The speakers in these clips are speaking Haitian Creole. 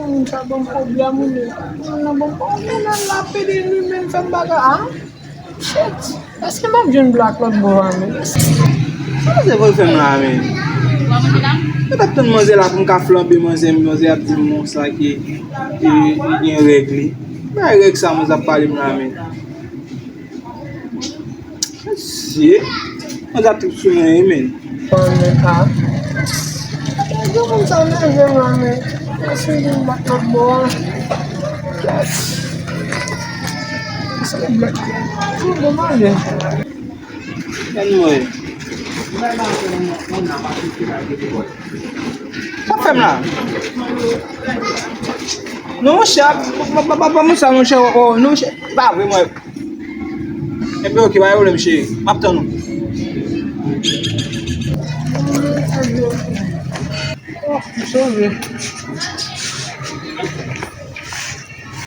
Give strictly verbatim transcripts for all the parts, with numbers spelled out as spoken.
Moun sa ban m pwoblèm, wi, men. Moun nan ban m pwoblèm, men nan l ap pede nwi, men fè m bagay, a? Shit! Èske m ap jwenn Black lòt bò a, men? Sa manzè vòl fè m la, men? Mwen t ap tann manzè la pou m ka flanbe manzè m, manzè ap di m non sa ke, ke li gen règ li. Bay règ sa manzè ap pale m la, men. Mesye, manzè ap trip sou mwen, wi, men. Bon, men, a. Gen moun sa nan jèm la, men. Èske m vin bat lòt bò a? Yes. Sa e blòk. Sou bon malè. Anmwey. Sa fè m la? Non, monchè, pa, pa, pa, pa, monchè, oh, oh, non, monchè, pa vre, mwen. Enben, ok, pa gen pwoblèm, cheri. M ap tann ou. Oh, m sove.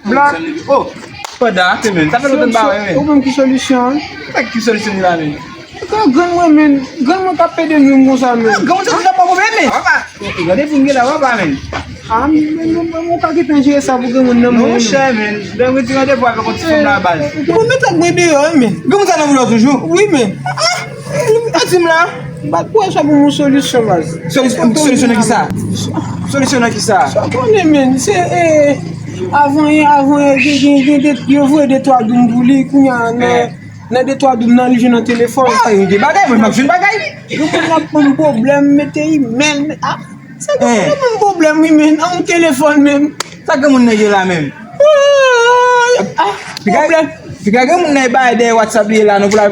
Black. Oh, panda, ate, men. Sa fè lontan m pa wè, men. Ou menm ki solisyon an? Fè ki solisyon li la, men? Grann mwen, men. Grann mwen k ap pede nwi m konsa, men. Grann mwen, se pa pwoblèm, men. Papa, gade pou m gen la, papa, men. A, men, men, men, mwen ka gentan jere sa pou granmoun nan, non, mwen, monchè, men. Lè mwen di randevou avèk yon ti fanm la, baz. Bon, men, tank mwen deyò, men. Granmoun sa nan boulò toujou? Wi, men. Ah, ah, pa di m la. M pa t kwè sa pou mwen solisyon, baz. Solisyon, solisyon nan ki sa? Solisyon nan ki sa? Sa w konnen, men, se, eh, avan, avan, gen, gen, gen de, yo voye de twa doum pou li, kounye a, nan, nan de twa doum nan, li jwenn nan telefòn. Ah, gen bagay, mwen, m ap jwenn bagay. Yo konn ap ban m pwoblèm, mete imèl, ah, se gen pwoblèm, wi, men, nan yon telefòn, men. Sa granmoun nan ye la menm? Ah, pwoblèm. Piga granmoun nan e bay dèyè WhatsApp li ye la, non, pou la.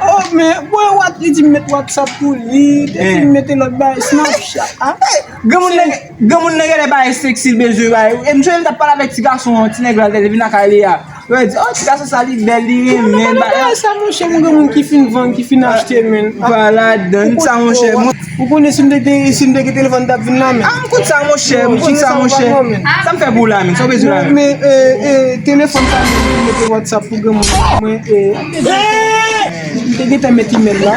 Oh, men, bon, what, li di m met WhatsApp pou li, te di m mete lòt bay, Snapchat, ah. Granmoun nan, granmoun nan genlè bay seksi l bezwen bay. E m sonje m t ap pale avèk ti gason an, ti nèg la, te vin lakay li a. Yo di, oh, ti gason sa, li bèl, li renmen, bagay sa, monchè, moun gen moun ki fin vann, ki fin achte, men. Pa ladann sa, monchè. Ou konnen si m te, te, si m te gen telefòn, m t ap vin la, men. Ah, m konn sa, monchè, m konn sa, monchè. Sa m fè pou ou la, men? Sa w bezwen la, men? Men, eh, eh, telefòn sa, mwen mete WhatsApp pou granmoun. Mwen, eh, m te gentan met imèl la.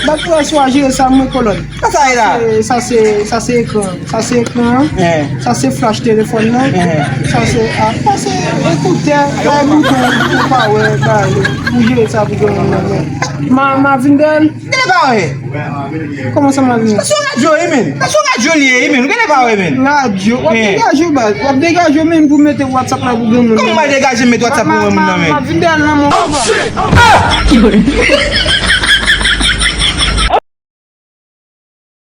Bat la swa jere sa, mwen kolòn. Sa sa ye la? Eh, sa se, sa se ekran. Sa se ekran an. Eh. Sa se flash telefòn nan. Eh. Sa se, ah, sa se ekoutè, bay bouton pou pa wè, bay, pou jere sa pou granmoun nan, men. Ma, ma vin dèyè l. Gade pa wè. Kòman sa ma vin? Sa se yon radyo, wi, men. Sa se yon radyo li ye, wi, men. Gade pa wè, men. Radyo? W ap degaje w, baz. W ap degaje w, men, pou mete WhatsApp la pou granmoun nan. Kòman m al degaje m met WhatsApp pou granmoun nan, men? Ma, ma, ma vin dèyè l nan, mon papa.